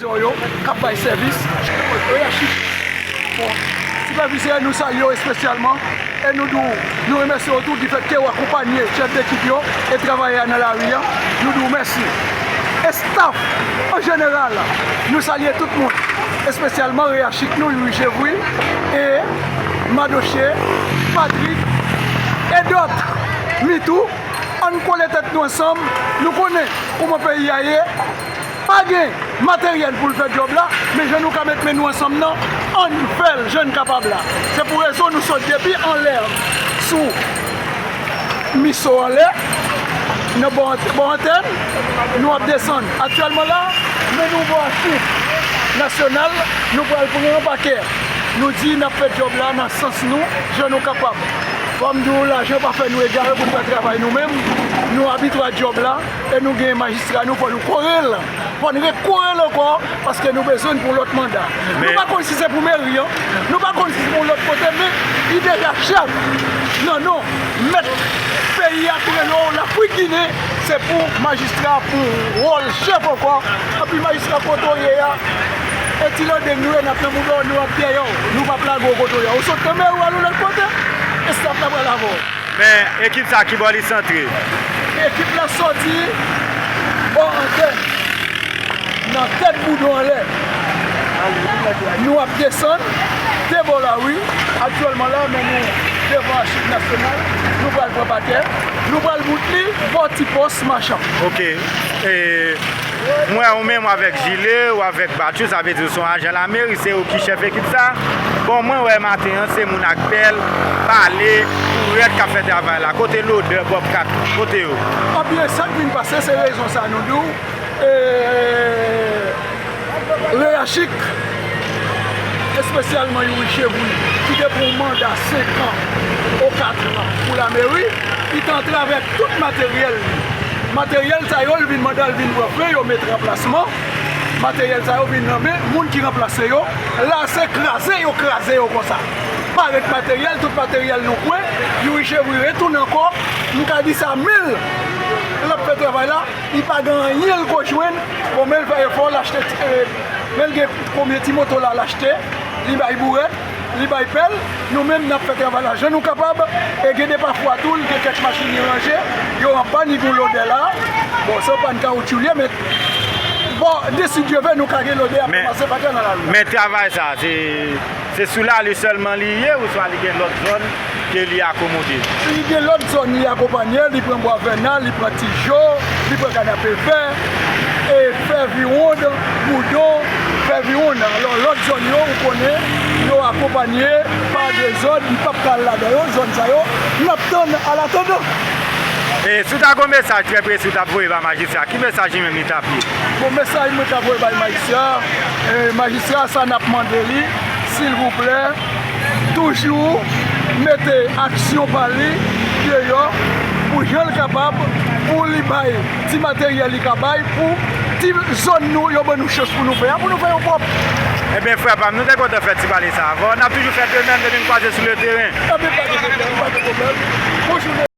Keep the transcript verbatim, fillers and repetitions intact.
Yo k ap bay sèvis. Reyachik. Bon, sipèvizè, nou salye w espesyalman e nou di w nou remèsye w tou ki fèt ke w akonpanye chèf dekip yo e travayè a nan lari a. Nou di w mèsi. Estaf an jeneral, nou salye tout moun, espesyalman reyachik nou, Youri Chevry, e Madoche, Patrick, e dòt. Mitou, ann kole tèt nou ansanm, nou konnen kouman peyi a ye. Pa gen materyèl pou l fè djòb la, men jan nou ka met men nou ansanm nan, ann fè l jan n kapab la. Se pou rezon nou sot depi anlè sou Miso anlè, nan bò ant-, bò antèn, nou ap desann. Aktyèlman la, men nou bò Achiv Nasyonal, nou pral pran pakè. Nou di n ap fè djòb la nan sans nou, jan nou kapab. Fò m di w, lajan pa fè nou egare pou n fè travay nou menm. Nou abitye a djòb la, e nou gen majistra nou, fò nou kore l. Fò n rekore l ankò, paske nou bezwen l pou lòt manda. Nou pa konn si se pou meri an, nou pa konn si se pou lòt kote, men li deja chèf nan non mèt peyi a ki rele w Lafrik Ginen, se pou majistra, pou wòl chèf ankò. Anpi majistra kote w ye a, e ti lande nou ye, n ap nan mouda w, nou ap dèyè w, nou p ap lage w kote w ye a. Ou sot nan meri w al yon lòt kote, estaf la pral avè w. Men ekip sa ki bò li santre? Ekip la soti bò antèn, nan tèt Boudon anlè. Nou ap desann de bò lari. Aktyèlman la, men nou devan Achiv Nasyonal. Nou pral pran pakè. Nou pral bout li bò ti pòs Machan. Ok. E, mwen wè ou menm avèk jile, ou avèk batri, sa vle di ou se yon ajan lameri, se ou ki chèf ekip sa. Bon, mwen wè maten an, se moun ak pèl, pale, pou rèd k ap fè travay la. Kote lodè, bòb kat, kote yo? Anpi sa k vin pase, se rezon sa nou di w, e, Reyachik, espesyalman Youri Chevry, ki te pran yon manda senk an ou kat an pou lameri, li te antre avèk tout materyèl li. Materyèl sa yo, l vin mande al vin pran fre, yo met ranplasman. Materyèl sa yo vin nan men moun ki ranplase yo. La, se kraze yo kraze yo konsa. Parèt materyèl, tout materyèl nou kwen, Youri Chevry retounen ankò. M ka di sa, men l ap fè travay la. Li pa gen anyen l ko jwenn. Bon, men l fè efò, l achte, eh, men l gen konbyen ti moto la, l achte, li bay bourèt, li bay pèl. Nou menm, n ap fè travay la jan nou kapab. E gen de pafwa tou, l gen kèk machin li ranje, yo anba, li gen lodè la. Bon, se yon pàn kawoutchou li ye, men bon, de si Dye vle, nou ka gen lodè ap ranmase patè nan lari a. Men travay sa, se Se sou lari sèlman li ye, oswa li gen lòt zòn ke li akomode? Li gen lòt zòn li akonpanye, li pran Bwa Vèna, li pran Tijo, li pran Kanapevè, e Fèviwonn, Boudon, Fèviwonn. Alò, lòt zòn yo, ou konnen, yo akonpanye pa de zòn, li p ap ka al ladan yo, zòn sa yo, n ap tann alatandan. E si w ta gen yon mesaj trè presi w t ap voye ba majistra, ki mesaj li menm li t ap ye? Bon, mesaj mwen ta voye bay majistra, e, majistra sa n ap mande li, silvouplè, toujou mete aksyon pa li deyò pou jan l kapab, pou li bay ti materyèl li ka bay pou ti zòn nou, yo ban nou chans pou nou fè a, pou nou fè yo pwòp. Ebyen, frè pa m, nou te kontan fè ti pale sa avè w. N ap toujou fè de menm depi n kwaze sou le teren. Ebyen, pa de pwoblèm, pa de pwoblèm. Bonjou.